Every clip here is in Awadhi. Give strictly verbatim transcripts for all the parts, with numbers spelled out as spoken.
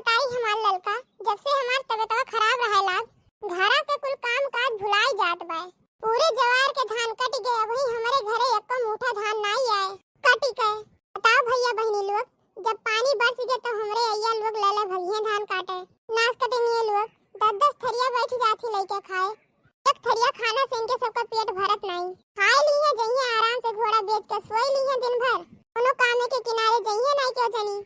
बताई हमार ललका, जब से हमार तबियतवा खराब रहे लाग, घरा के कुल काम काज भुलाई जात बा। पूरे जवार के धान कट गए, अबही हमरे घरे एको मूठा धान नाई आए। कटी के बताओ भैया बहिनी लोग, जब पानी बरस गए तो हमरे अइया लोग ले ले भगिए धान काटे। नास कटिनिया लोग दस दस थरिया बैठ जात ही लइके खाए। एक थरिया खाना से इनके सबका पेट भरत नाई। खाए ली है जइहे आराम से, घोड़ा बेच के सोई ली है दिन भर, कोनो कामे के किनारे जइहे नाई क्यों जनी।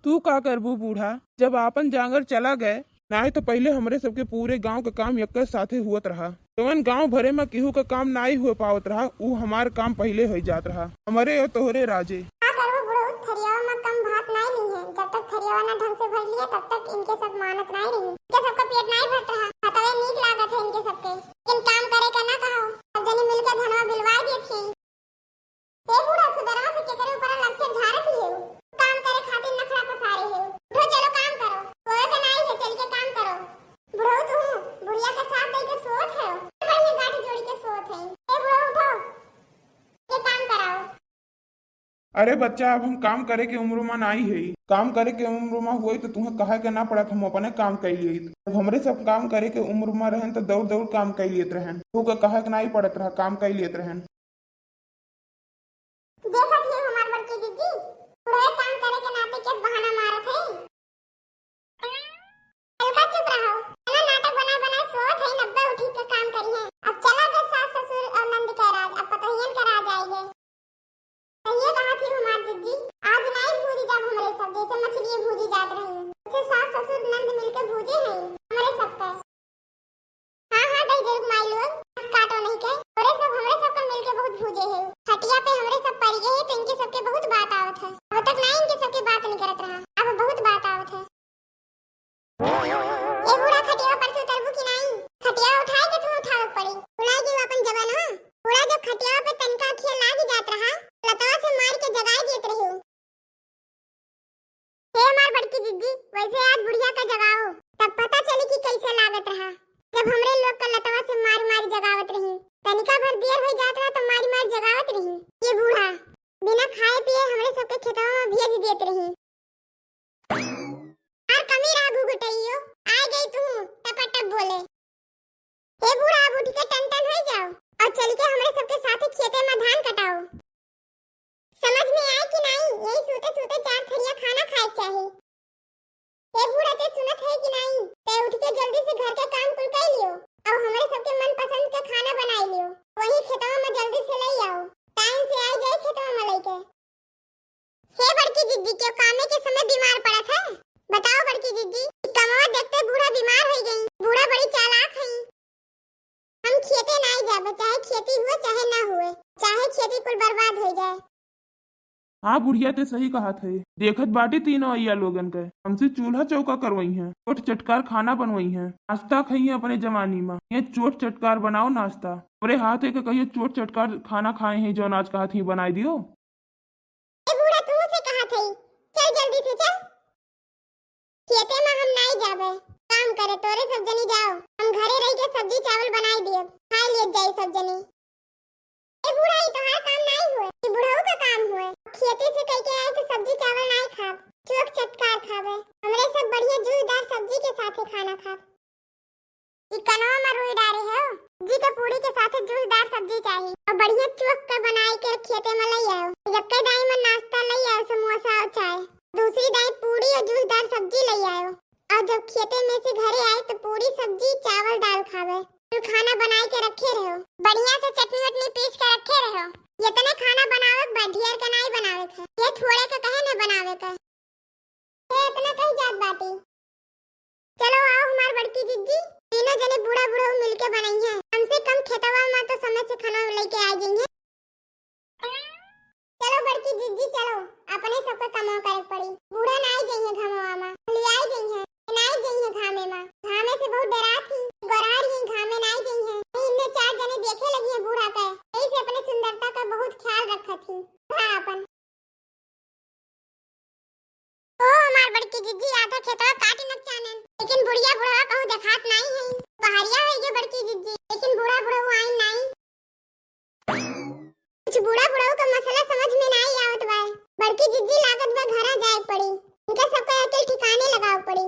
तू का करबू बूढ़ा, जब आपन जांगर चला गए, नाई तो पहिले हमरे सबके पूरे गांव के काम यक्के साथे हुअत रहा। जवन गांव भरे में केहू का काम नाई हुए पावत रहा, ऊ हमार काम पहिले होइ जात रहा। हमरे और तोहरे राजे। का करबू बुढ़ऊ, थरियावा में कम भात नाई ली है। जब तक थरियावा ना ढंग से भर लिया, तब तक इनके सब मानत नाई रही। इनके सबका पेट नाई भरत रहा। हतवे नीक लागत है इनके सबके। लेकिन काम करे का ना कहो, अब जनी मिलके धनवा बिलवा देत है। ए बूढ़ा, सुबेरवा से केकरे ऊपर लक्षण झारत ही है? काम करे खातिर नखरा पसारे है। उठो, चलो काम करो। सोए के नाई है, चल के काम करो। बुढ़ऊ, तू बुढ़िया के साथ दे के सोत है। बढ़िया गांठ जोड़ के सोत है। ए बुढ़ऊ, उठो, ये काम कराओ। अरे बच्चा, अब हम काम करे के उम्र में नाई है। काम करे के उम्र में हुए तो तुहें कहे के ना पड़त, हम अपने काम कर लिए। अब हमरे सब काम करे के उम्र में रहन तो दौड़ दौड़ काम कर लेत रहन। तू के कहे के नाई पड़त रहा, काम कर लेत रहन। देखत ही हमार बड़की दीदी, बुढ़वे काम करे के नाते के बहाना मारत है। हल्का चुप रहो, चलो नाटक बनाए बनाए सोत है, नब्बे उठी के काम करी है। अब चला गए सास ससुर और नंद के राज, अब पतोहियन के राज आएंगे। सही कहा थी हमार दीदी, आज नाई भूजी जाब हमरे सब, जैसे मछली भूजी जात रही, जैसे सास ससुर नंद मिलके भूजे हैं हमरे सब के। हाँ, हाँ, दई देव माई लोग, काटो नहीं के। तोरे सब हमरे सब के मिलके बहुत भूजे है। खटिया पे हमरे सब पड़ गए हैं, तो इनके सबके बहुत बात आवत है। अब तक ना इनके सबके बात नहीं करत रहा, अब बहुत बात आवत है। ए बूढ़ा, खटिया पर से उतरबू कि नहीं? खटिया उठाए के तू उठावे के पड़ी। भुलाई गई अपन जमाना। बूढ़ा जब खटिया पे तनका अखिया लाग जात रहा, लतवा से मार के जगाए देत रही। हे हमार बड़की जिज्जी, वैसे आज बुढ़िया का जगाओ, तब पता चली कि कैसे लागत रहा, जब हमरे लोग का लतवा से मार मार जगावत रही। तनिका भर देर हो जात रहा तो मार मार जगावत रही। ये बूढ़ा बिना खाए पिए हमरे सबके खेतवा में भेज देत रही। और कमी रहा घुघुटइयो, आ गई तू टपटप बोले। हे बूढ़ा, अब उठ के टन टन हो जाओ और चल के हमरे सबके साथे खेते में धान कटाओ। समझ में आए कि नाई, यही सूते सूते चार थरिया खाना खाए के चाही। हे बूढ़ा, ते सुनत है कि नाई, ते उठ के जल्दी से घर के काम कुल कर लियो और हमरे सबके मनपसंद के खाना बनाई लियो, वही खेतवा में जल्दी से ले आओ, टाइम से आ जाए खेतवा में लेके। हे बड़की जिज्जी, क्यों कामे के समय बीमार पड़त है? बताओ बड़की जिज्जी, ई कमवा देखते बूढ़ा बीमार हो गई। बूढ़ा बड़ी चालाक है। हम खेते नाई जाबे, चाहे खेती हुए चाहे ना हुए, चाहे खेती कुल बर्बाद हो जाए। हाँ बुढ़िया, ते सही कहत है। देखत बाटी तीनों अइया लोगन के, हमसे चूल्हा चौका करवई हैं, छोट चटकार खाना बनवई हैं, नाश्ता खई हैं अपने जवानी में। ये छोट चटकार बनाओ नाश्ता, हमरे हाथ के कहियो छोट चटकार खाना खाए हैं, जौन आज कहत ही बनाई दियो। ए बूढ़ा, तू से कहा थई, चल जल्दी से चल। खेते में हम नाई जाबे काम करे, तोरे सब जनी जाओ, हम घरे रह के सब्जी चावल बनाई दिए, खाए लिए जाई सब जनी। ए बूढ़ा, ई तोहार काम नाई हुए, ई बुढ़ऊ का काम हुए। खेते से कह के आए तो सब्जी चावल नाई खाब, चोख चटकार खाबे। हमरे सब बढ़िया जूसदार सब्जी के साथे खाना खाब। ई कनवा में रुई डारे हो, जी के पूरी के साथे जूसदार सब्जी चाही और बढ़िया चोख के बनाई के खेते में ले आओ। यक्के दाई में नाश्ता ले आओ, समोसा और चाय, दूसरी दाई पूरी और जूसदार सब्जी ले आओ। और जब खेते में से घरे आए तो पूरी सब्जी चावल दाल खावे। तू खाना बनाई के रखे रहो, बढ़िया से चटनी वटनी पीस के रखे रहो। ये तने खाना बनावे के बा, ढेर के नाई बनावे के, ये थोड़े के कहे न बनावे के। ये इतना कही जात बाटी। चलो आओ हमार बड़की जिज्जी, तीनों जने बूढ़ा बुढ़ऊ मिलके बनई है। कम से कम खेतवा में तो समय से खाना लेके आ जाएंगे। चलो बड़की जिज्जी चलो, अपने सबके कमवा करे के पड़ी। बूढ़ा नाई जइहे घमवा में, लियाई जइहे, नाई जइहे घामे में। घामे से बहुत डरात ही, गोरार ही घामे नाई जइहे। इन्ने चार जने देखे लगी है बूढ़ा के, यही से अपने सुंदरता का बहुत ख्याल रखत ही। हाँ अपन ओ हमार बड़की जिज्जी, आधा खेतवा काटी न चानन, लेकिन बुढ़िया बुढ़वा कहूँ देखात नाई है। बहरिया होई गए बड़की जिज्जी, लेकिन बूढ़ा बुढ़ऊ आइन नाई। कुछ बूढ़ा बुढ़ऊ का मसला समझ में नाई आवत बा। बड़की जिज्जी लागत बा घरा जाए पड़ी। इनके सबके अकिल ठिकाने लगाव पड़ी।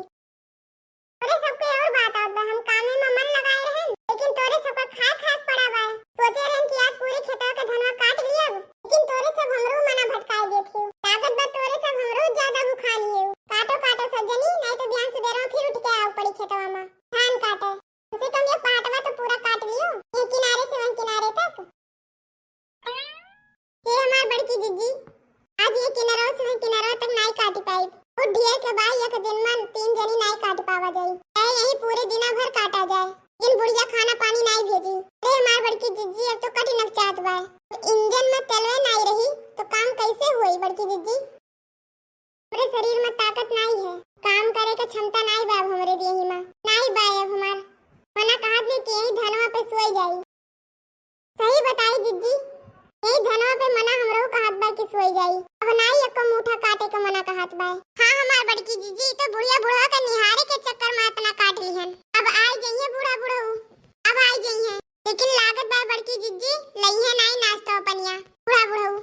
तोरे सबके और बात आवत बा, हम कामे में मन लगाए रहन, लेकिन तोरे सबका खाए खाए के पड़ा बा। सोचे रहन कि आज पूरे खेतवा के धनवा काट लियब, लेकिन तोरे सब हमरो मना भटकाए देत हो। लागत बा तोरे सब हमरो ज्यादा भुखा लिए हो। काटो काटो सब जनी, नहीं तो बिहान सुबेरे में फिर उठ के आव पड़ी खेतवा में धान काटे। कम से कम ये पाटवा तो पूरा काट लियो, ये किनारे से वहीं किनारे तक। हे हमार बड़की जिज्जी, आज ये किनारवा से वहीं किनारवा तक नाई काटी पाई। बहुत ढेर के बाई, एक दिन में तीन जनी नाई काट पावा जाई, चाहे यही पूरे दिना भर काटा जाए, जिन बुढ़िया खाना पानी नाई भेजी। अरे हमार बड़की जिज्जी, अब तो कट नक चाहत बा। इंजन में तेलवे नाई रही तो काम कैसे हुई बड़की जिज्जी? हमरे शरीर में ताकत नाई है, काम करे के क्षमता नाई बा अब हमरे देही में, नाई बा अब हमार। मना कहत भी कि यही धनवा पे सोई जाई। सही बताई जिज्जी, यही धनवा पे मना हमरो कहत बा कि सोई जाई। अब नाई एको मूठा काटे के मना कहत बा। हाँ हमार बड़की जिज्जी, ई तो बुढ़िया बुढ़वा के निहारे के चक्कर में इतना काट लिहन। अब आई जइहे बूढ़ा बुढ़ऊ, अब आई जइहे। लेकिन लागत बा बड़की जिज्जी, लइहे नाई नाश्ता पनिया बूढ़ा बुढ़ऊ।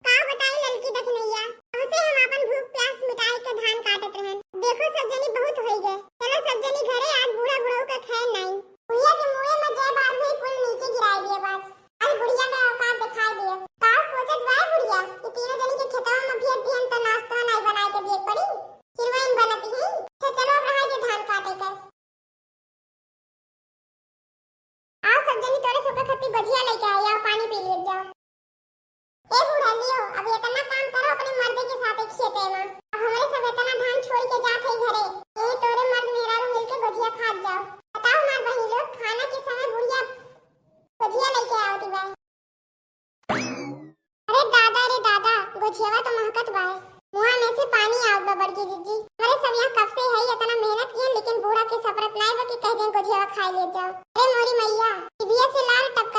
का बताई ललकी दखिनैया, हमसे हम आपन भूख प्यास मिटाए के धान काटत रहन। देखो सब जनी बहुत होई गए, चलो सब जनी घरे, आज बूढ़ा बुढ़ऊ का खैर नाई। बुढ़िया के मुँहे में जय बार हुई, कुल नीचे गिराए दिए बात। आज बुढ़िया का औकात दिखाई दिए। का सोचत बा बुढ़िया कि तीनों जनी के खेतवा में भेज दिहन तो नाश्ता नाई बनाए के दिए पड़ी, हिरोइन बनत ही। अच्छा चलो अब रहा दे धान काटे के। आओ सब जनी, तोरे सबके खातिर गोझिया लेके आई, आओ पानी पी लिए जाओ। ए बूढ़ा लियो, अब इतना काम करो अपने मर्दे के साथे खेते में। अब हमरे सब इतना धान छोड़ के जात है घरे, यही तोरे मर्द मेहरारू मिलके गोझिया खात जाओ। बताओ हमार बहिन लोग, खाना के समय बुढ़िया गोझिया लेके आवती बा। अरे दादा रे दादा, गोझियावा तो महकत बा। मुँहा में से पानी आवत बा बड़की जिज्जी। अरे सब यहाँ कब से है इतना मेहनत किए, लेकिन बूढ़ा के सपरत नाई बा कि कह दें गोझियावा खाए ले जाओ। अरे मोरी मैया, जीभिया से लार टपका